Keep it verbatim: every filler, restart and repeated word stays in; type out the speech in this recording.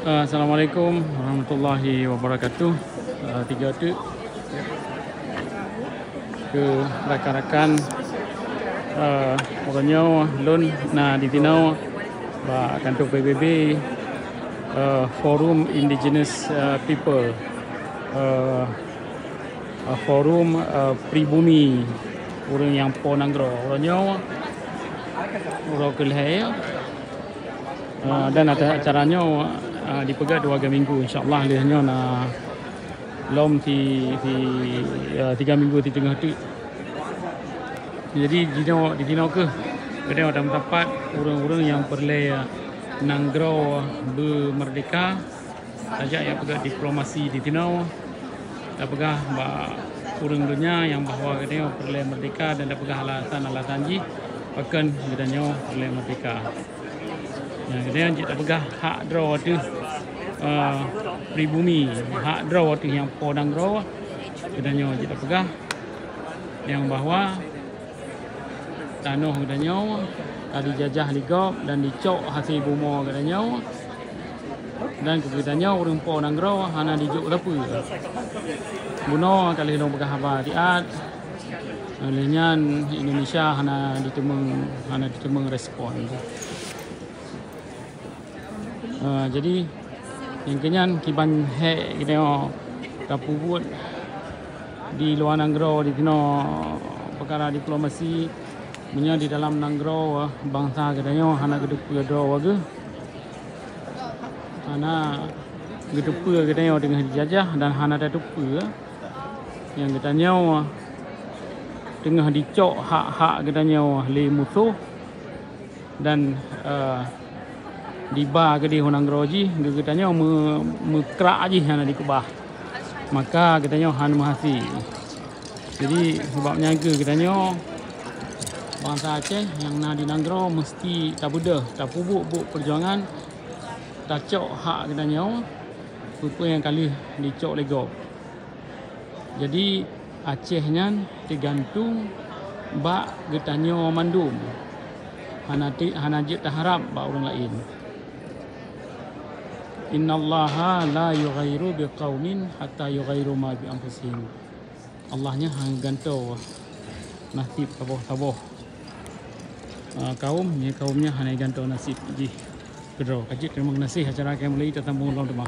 Assalamualaikum warahmatullahi wabarakatuh. Ah, tiga teuk keu rakan-rakan, ah, uroe nyoe lôn na di tinoe bak kantor P B B, ah, Forum Indigenous, ah, People, ah, ah, Forum, ah, Pribumi, ureuëng nyang po nanggroe. Uroe nyoe uroe keu lhée, ah, dan acara nyoe, ah, dipeugah dua minggu, insya Allah lheueh nyoe na lom si, si, ah, tiga minggu si teungoh teuk. Jadi di tinoe, di tinoe keuh geutanyoe tameusapat ureuëng-ureuëng nyang peureulée nanggroe beumeurdeka. Tajak nyang peugah diplomasi di tinoe, tapeugah bak ureuëng donya nyang bahwa geutanyoe peureulée meurdeka dan tapeugah alasan-alasan jih pakon geutanyoe peureulée meurdeka. Nyang geutanyoe jeuet tapeugah hak droe ateueh, eh, pribumi, hak droe ateueh nyang po nanggroe. Geutanyoe jeuet tapeugah nyang bahwa tanoh geutanyoe ka dijajah lé gob dan dicok hase bumoe geutanyoe, dan keu geutanyoe ureuëng po nanggroe hana dijok sapeue. Bunoe ka lheueh lôn peugah haba siat, lheueh nyan Indonesia hana jiteumeung, hana jiteumeung respon. Ah, jadi nyang keu nyan kiban hék geutanyoe tapeubuet di luwa nanggroe di tinoe peukara diplomasi. Meunyoe di dalam nanggroe bansa geutanyoe hana geuteupeue droe geuh, hana geuteupeue geutanyoe teungoh dijajah dan hana tateupeue nyang geutanyoe teungoh dicok hak-hak geutanyoe lé musoh, dan, eh, diba keudeh u nanggroe jih, geutanyoe meu-, meukrak jih hana dikeubah. Maka geutanyoe hana meuhase. Jadi, sabab nyan keuh geutanyoe bansa Aceh nyang na di nanggroe meuseuti tabeudôh, tapeubuet buet peujuangan, tacok hak geutanyoe, peue-peue nyang ka lheueh dicok lé gob. Jadi, Aceh nyan teugantung bak geutanyoe mandum. Hana ti-, hana jeuet taharab bak ureuëng laén. "Innallaha la yughayyiru biqaumin hatta yughayyiru ma bi anfusihim." Allah nyan hana gantoe nasib saboh-saboh, ah, kaum, nyan kaum nyan hana gantoe nasib jih keudroe. Ka jeuet, teurimong gaséh, acara nyang mulai tasambong lom teuma.